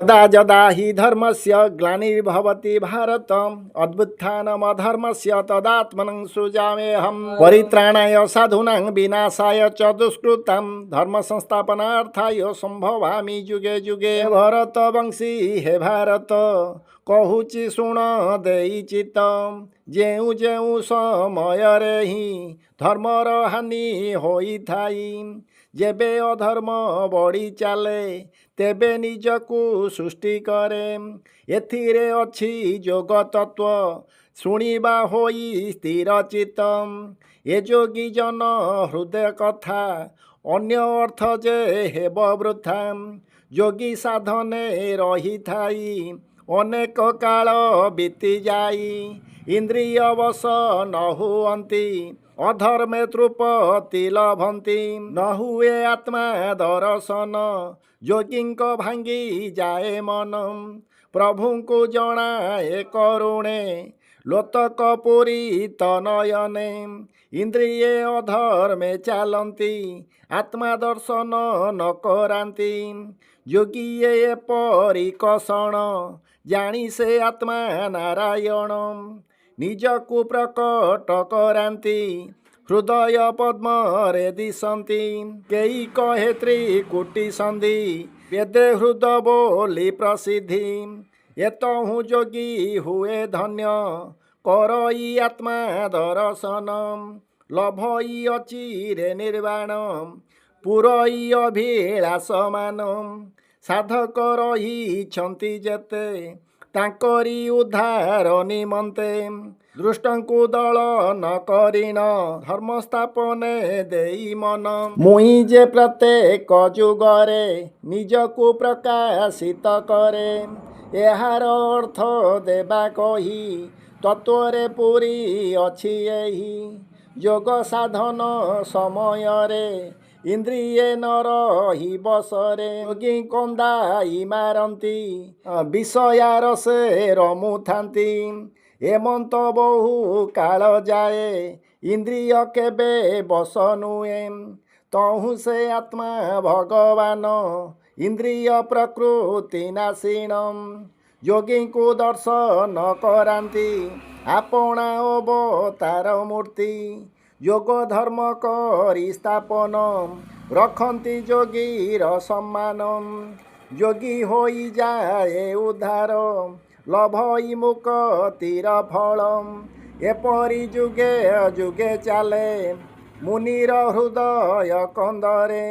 ଯଦା ଯଦା ହି ଧର୍ମସ୍ୟ ଗ୍ଲାନିର୍ଭବତି ଭାରତ ଅଦ୍ଭୁତ୍ଥାନମଧର୍ମସ୍ୟ ତଦାତ୍ମନଂ ସୃଜାମ୍ୟହମ୍। ପରିତ୍ରାଣାୟ ସାଧୂନାଂ ବିନାଶାୟ ଚ ଦୁଷ୍କୃତାଂ ଧର୍ମ ସଂସ୍ଥାପନାର୍ଥାୟ ସମ୍ଭବାମି ଯୁଗେ ଯୁଗେ। ଭରତ ବଂଶୀ ହେ ଭାରତ, କହୁଛି ଶୁଣ ଦେଇ ଚିତ୍ତ। ଯେଉଁ ଯେଉଁ ସମୟରେ ହିଁ ଧର୍ମର ହାନି ହୋଇଥାଇ, ଯେବେ ଅଧର୍ମ ବଢ଼ି ଚାଲେ, ତେବେ ନିଜକୁ ସୃଷ୍ଟି କରେ। ଏଥିରେ ଅଛି ଯୋଗ ତତ୍ତ୍ୱ, ଶୁଣିବା ହୋଇ ସ୍ଥିର ଚିତ୍ତ। ଏ ଯୋଗୀ ଜନ ହୃଦୟ କଥା, ଅନ୍ୟ ଅର୍ଥ ଯେ ହେବ ବୃଥା। ଯୋଗୀ ସାଧନେ ରହିଥାଇ, ଅନେକ କାଳ ବିତିଯାଇ, ଇନ୍ଦ୍ରିୟ ବଶ ନ ହୁଅନ୍ତି, ଅଧର୍ମେ ତୃପତି ଲଭନ୍ତି। ନ ହୁଏ ଆତ୍ମା ଦର୍ଶନ, ଯୋଗୀଙ୍କ ଭାଙ୍ଗି ଯାଏ ମନ। ପ୍ରଭୁଙ୍କୁ ଜଣାଏ କରୁଣେ, ଲୋତକ ପୂରିତ ନୟନେ। ଇନ୍ଦ୍ରିୟେ ଅଧର୍ମେ ଚାଲନ୍ତି, ଆତ୍ମା ଦର୍ଶନ ନ କରାନ୍ତି। ଯୋଗୀଏ ଏପରି କଷଣ, ଜାଣି ସେ ଆତ୍ମା ନାରାୟଣ। ନିଜକୁ ପ୍ରକଟ କରାନ୍ତି, ହୃଦୟ ପଦ୍ମରେ ଦିଶନ୍ତି। କେହି କହେ ତ୍ରିକୁଟି ସନ୍ଧି, ବେଦେ ହୃଦ ବୋଲି ପ୍ରସିଦ୍ଧି। ଏତହୁଁ ଯୋଗୀ ହୁଏ ଧନ୍ୟ, କରଇ ଆତ୍ମା ଦର୍ଶନ। ଲଭଇ ଅଚିରେ ନିର୍ବାଣ, ପୁରଇ ଅଭିଳାଷ ମାନ। ସାଧକ ରହିଛନ୍ତି ଯେତେ, ତାଙ୍କରି ଉଦ୍ଧାର ନିମନ୍ତେ। ଦୁଷ୍ଟଙ୍କୁ ଦଳନ କରିଣ, ଧର୍ମ ସ୍ଥାପନେ ଦେଇ ମନ। ମୁଇଁ ଯେ ପ୍ରତ୍ୟେକ ଯୁଗରେ ନିଜକୁ ପ୍ରକାଶିତ କରେ, ଏହାର ଅର୍ଥ ଦେବା କହି। ତତ୍ତ୍ୱରେ ପୂରି ଅଛି ଏହି। ଯୋଗ ସାଧନ ସମୟରେ ଇନ୍ଦ୍ରିୟେ ନ ରହି ବଶରେ, ଯୋଗୀ କନ୍ଦାଇ ମାରନ୍ତି, ବିଷୟାରସେ ରମୁଥାନ୍ତି। ଏମନ୍ତ ବହୁ କାଳ ଯାଏ, ଇନ୍ଦ୍ରିୟ କେବେ ବଶ ନୁହେଁ। ତହୁଁ ସେ ଆତ୍ମା ଭଗବାନ, ଇନ୍ଦ୍ରିୟ ପ୍ରକୃତି ନାଶିଣ। ଯୋଗୀଙ୍କୁ ଦର୍ଶନ କରାନ୍ତି, ଆପଣା ଅବତାର ମୂର୍ତ୍ତି। ଯୋଗ ଧର୍ମ କରି ସ୍ଥାପନ, ରଖନ୍ତି ଯୋଗୀର ସମ୍ମାନ। ଯୋଗୀ ହୋଇଯାଏ ଉଦ୍ଧାର, ଲଭଇ ମୁକତିର ଫଳ। ଏପରି ଯୁଗେ ଯୁଗେ ଚାଲେ, ମୁନିର ହୃଦୟ କନ୍ଦରେ।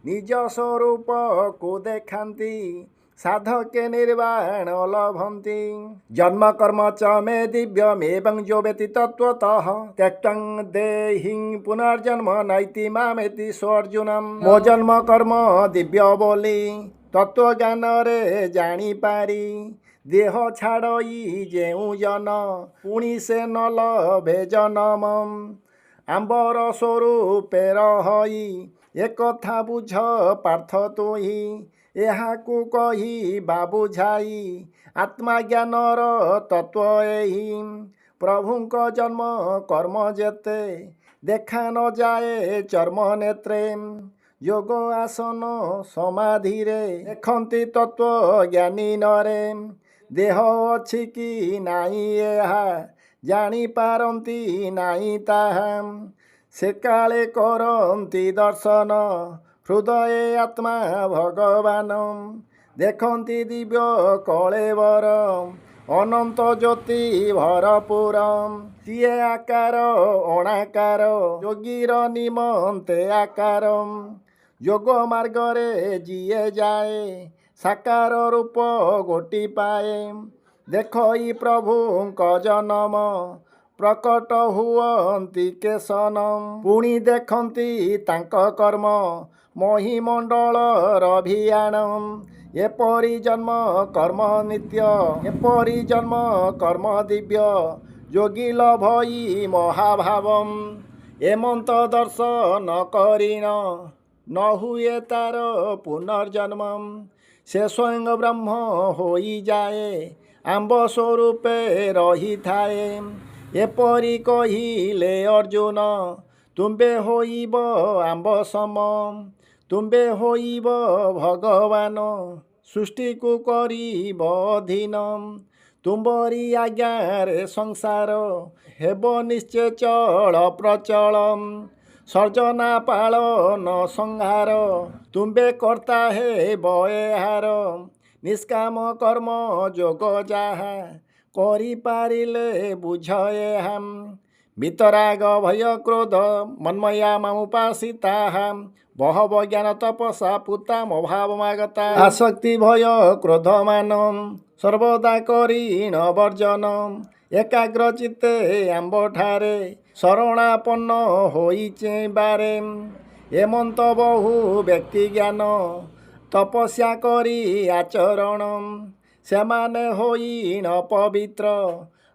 ନିଜ ସ୍ୱରୂପକୁ ଦେଖାନ୍ତି, ସାଧକେ ନିର୍ବାଣ ଲଭନ୍ତି। ଜନ୍ମ କର୍ମ ଚ ମେ ଦିବ୍ୟମେବଂ ଯୋ ବେତ୍ତି ତତ୍ତ୍ୱତଃ, ତ୍ୟକ୍ତ୍ୱା ଦେହିଂ ପୁନର୍ଜନ୍ମ ନୈତି ମାମେତି ସୋऽର୍ଜୁନମ୍। ମୋ ଜନ୍ମ କର୍ମ ଦିବ୍ୟ ବୋଲି ତତ୍ତ୍ୱ ଜ୍ଞାନରେ ଜାଣିପାରି, ଦେହ ଛାଡ଼ଇ ଯେଉଁ ଜନ, ପୁଣି ସେ ନ ଲଭେ ଜନମ। ଆମ୍ଭର ସ୍ୱରୂପେ ରହଇ, ଏକଥା ବୁଝ ପାର୍ଥ ତୁହି। ଏହାକୁ କହିବା ବୁଝାଇ, ଆତ୍ମା ଜ୍ଞାନର ତତ୍ତ୍ୱ ଏହି। ପ୍ରଭୁଙ୍କ ଜନ୍ମ କର୍ମ ଯେତେ, ଦେଖା ନ ଯାଏ ଚର୍ମ ନେତ୍ରେ। ଯୋଗ ଆସନ ସମାଧିରେ ଦେଖନ୍ତି ତତ୍ତ୍ୱ ଜ୍ଞାନୀ ନରେ। ଦେହ ଅଛି କି ନାହିଁ ଏହା ଜାଣିପାରନ୍ତି ନାହିଁ ତାହା। ସେ କାଳେ କରନ୍ତି ଦର୍ଶନ, ହୃଦୟେ ଆତ୍ମା ଭଗବାନ। ଦେଖନ୍ତି ଦିବ୍ୟ କଳେବର, ଅନନ୍ତ ଜ୍ୟୋତି ଭରପୁର। ସିଏ ଆକାର ଅଣାକାର, ଯୋଗୀର ନିମନ୍ତେ ଆକାର। ଯୋଗ ମାର୍ଗରେ ଯିଏ ଯାଏ, ସାକାର ରୂପ ଗୋଟି ପାଏ। ଦେଖଇ ପ୍ରଭୁଙ୍କ ଜନମ, ପ୍ରକଟ ହୁଅନ୍ତି କେଶନ। ପୁଣି ଦେଖନ୍ତି ତାଙ୍କ କର୍ମ, ମହିମଣ୍ଡଳର ଭିଆଣ। ଏପରି ଜନ୍ମ କର୍ମ ନିତ୍ୟ, ଏପରି ଜନ୍ମ କର୍ମ ଦିବ୍ୟ, ଯୋଗୀ ଲଭଇ ମହାଭାବಂ। ଏମନ୍ତ ଦର୍ଶନ କରିଣ, ନ ହୁଏ ତାର ପୁନର୍ଜନ୍ମ। ସେ ସ୍ୱୟଂ ବ୍ରହ୍ମ ହୋଇଯାଏ, ଆମ୍ଭ ସ୍ୱରୂପେ ରହିଥାଏ। ଏପରି କହିଲେ ଅର୍ଜୁନ, ତୁମ୍ଭେ ହୋଇବ ଆମ୍ଭ ସମ, ତୁମ୍ଭେ ହୋଇବ ଭଗବାନ। ସୃଷ୍ଟିକୁ କରିବ ଅଧୀନ। ତୁମ୍ଭରି ଆଜ୍ଞାରେ ସଂସାର ହେବ ନିଶ୍ଚୟ ଚଳ ପ୍ରଚଳ। ସର୍ଜନା ପାଳନ ସଂହାର ତୁମ୍ଭେ କର୍ତ୍ତା ହେବ ଏହାର। ନିଷ୍କାମ କର୍ମ ଯୋଗ ଯାହା କରିପାରିଲେ ବୁଝ ଏହା। ବୀତରାଗ ଭୟ କ୍ରୋଧ ମନ୍ମୟା ମାମୁପାସିତାଃ ବହବ ଜ୍ଞାନ ତପସା ପୂତା ମଦ୍ଭାବମାଗତା। ଆସକ୍ତି ଭୟ କ୍ରୋଧ ମାନ ସର୍ବଦା କରିଣ ବର୍ଜନ। ଏକାଗ୍ର ଚିତ୍ତେ ଆମ୍ଭଠାରେ ଶରଣାପନ୍ନ ହୋଇବାରେ। ଏମନ୍ତ ବହୁ ବ୍ୟକ୍ତି ଜ୍ଞାନ ତପସ୍ୟା କରି ଆଚରଣ। ସେମାନେ ହୋଇଣ ପବିତ୍ର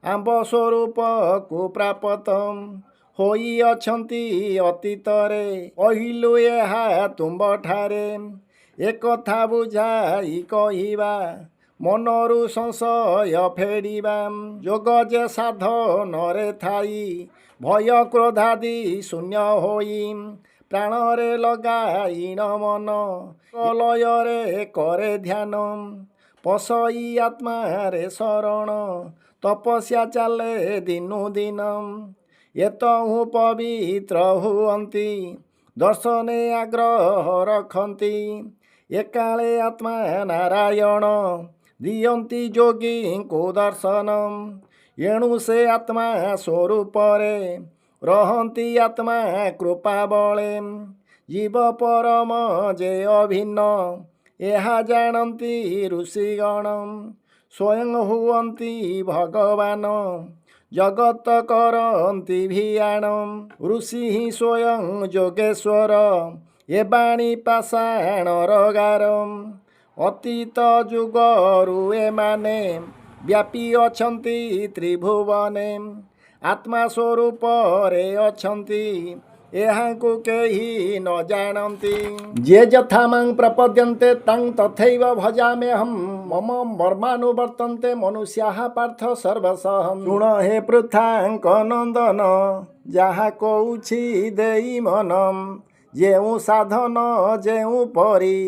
ଆମ୍ଭ ସ୍ୱରୂପକୁ ପ୍ରାପତ ହୋଇଅଛନ୍ତି ଅତୀତରେ। କହିଲୁ ଏହା ତୁମ୍ଭଠାରେ ଏକଥା ବୁଝାଇ କହିବା, ମନରୁ ସଂଶୟ ଫେଡ଼ିବା। ଯୋଗ ଯେ ସାଧନରେ ଥାଇ ଭୟ କ୍ରୋଧାଦି ଶୂନ୍ୟ ହୋଇ, ପ୍ରାଣରେ ଲଗାଇଣ ମନ ଲୟରେ କରେ ଧ୍ୟାନ। ପଶଇ ଆତ୍ମାରେ ଶରଣ ତପସ୍ୟା ଚାଲେ ଦିନୁ ଦିନ। ଏତହୁଁ ପବିତ୍ର ହୁଅନ୍ତି ଦର୍ଶନେ ଆଗ୍ରହ ରଖନ୍ତି। ଏକାଳେ ଆତ୍ମା ନାରାୟଣ ଦିଅନ୍ତି ଯୋଗୀଙ୍କୁ ଦର୍ଶନ। ଏଣୁ ସେ ଆତ୍ମା ସ୍ୱରୂପରେ ରହନ୍ତି ଆତ୍ମା କୃପା ବଳେ। ଜୀବ ପରମ ଯେ ଅଭିନ୍ନ ଏହା ଜାଣନ୍ତି ଋଷିଗଣ। ସ୍ୱୟଂ ହୁଅନ୍ତି ଭଗବାନ ଜଗତ କରନ୍ତି ଭିଆଣ। ଋଷି ହିଁ ସ୍ୱୟଂ ଯୋଗେଶ୍ୱର ଏ ବାଣୀ ପାଷାଣର ଗାର। ଅତୀତ ଯୁଗରୁ ଏମାନେ ବ୍ୟାପୀ ଅଛନ୍ତି ତ୍ରିଭୁବନେ। ଆତ୍ମା ସ୍ୱରୂପରେ ଅଛନ୍ତି ଏହାଙ୍କୁ କେହି ନ ଜାଣନ୍ତି। ଯେ ଯଥା ମାଂ ପ୍ରପଦ୍ୟନ୍ତେ ତାଂ ତଥୈବ ଭଜାମ୍ୟହଂ। ମମ ମର୍ମାନୁବର୍ତ୍ତନ୍ତେ ମନୁଷ୍ୟାଃ ପାର୍ଥ ସର୍ବଶଃ। ଶୁଣ ହେ ପୃଥାଙ୍କ ନନ୍ଦନ ଯାହା କହୁଛି ଦେଇ ମନ। ଯେଉଁ ସାଧନ ଯେଉଁ ପରି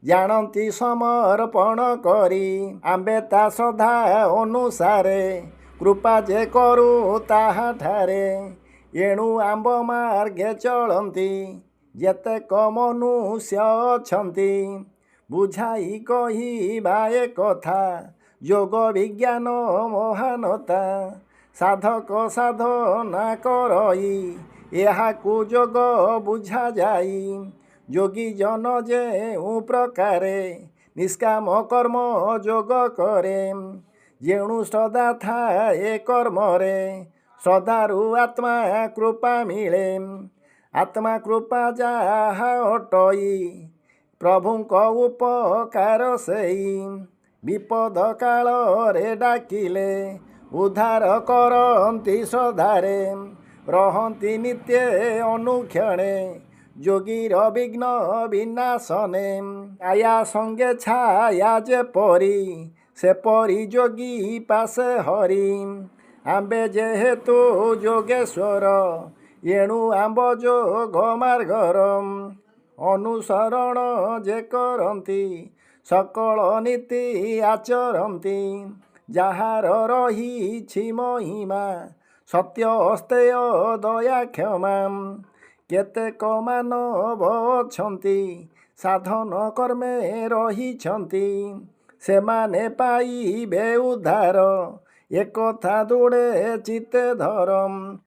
ଜାଣନ୍ତି ସମର୍ପଣ କରି। ଆମ୍ଭେ ତା ଶ୍ରଦ୍ଧା ଅନୁସାରେ କୃପା ଯେ କରୁ ତାହାଠାରେ। ଏଣୁ ଆମ୍ଭ ମାର୍ଗେ ଚଳନ୍ତି ଯେତେକ ମନୁଷ୍ୟ ଅଛନ୍ତି। ବୁଝାଇ କହିବା ଏକଥା ଯୋଗ ବିଜ୍ଞାନ ମହାନତା। ସାଧକ ସାଧନା କରଇ ଏହାକୁ ଯୋଗ ବୁଝାଯାଇ। ଯୋଗୀ ଜନ ଯେଉଁ ପ୍ରକାରେ ନିଷ୍କାମ କର୍ମ ଯୋଗ କରେ। ଯେଣୁ ଶ୍ରଦ୍ଧା ଥାଏ କର୍ମରେ ଶ୍ରଦ୍ଧାରୁ ଆତ୍ମା କୃପା ମିଳେ। ଆତ୍ମା କୃପା ଯାହା ଅଟଇ ପ୍ରଭୁଙ୍କ ଉପକାର ସେଇ। ବିପଦ କାଳରେ ଡାକିଲେ ଉଦ୍ଧାର କରନ୍ତି ଶ୍ରଦ୍ଧାରେ। ରହନ୍ତି ନିତ୍ୟେ ଅନୁକ୍ଷଣେ ଯୋଗୀର ବିଘ୍ନ ବିନାଶନେ। କାୟା ସଙ୍ଗେ ଛାୟା ଯେପରି ସେପରି ଯୋଗୀ ପାଶେ ହରି। ଆମ୍ଭେ ଯେହେତୁ ଯୋଗେଶ୍ୱର ଏଣୁ ଆମ୍ଭ ଯୋଗ ମାର୍ଗର ଅନୁସରଣ ଯେ କରନ୍ତି ସକଳ ନୀତି ଆଚରନ୍ତି। ଯାହାର ରହିଛି ମହିମା ସତ୍ୟ ଅସ୍ତେୟ ଦୟା କ୍ଷମା। କେତେକ ମାନବ ଅଛନ୍ତି ସାଧନ କର୍ମେ ରହିଛନ୍ତି। ସେମାନେ ପାଇବେ ଉଦ୍ଧାର ଏକଥା ଦୃଢ଼େ ଚିତ୍ତେ ଧର।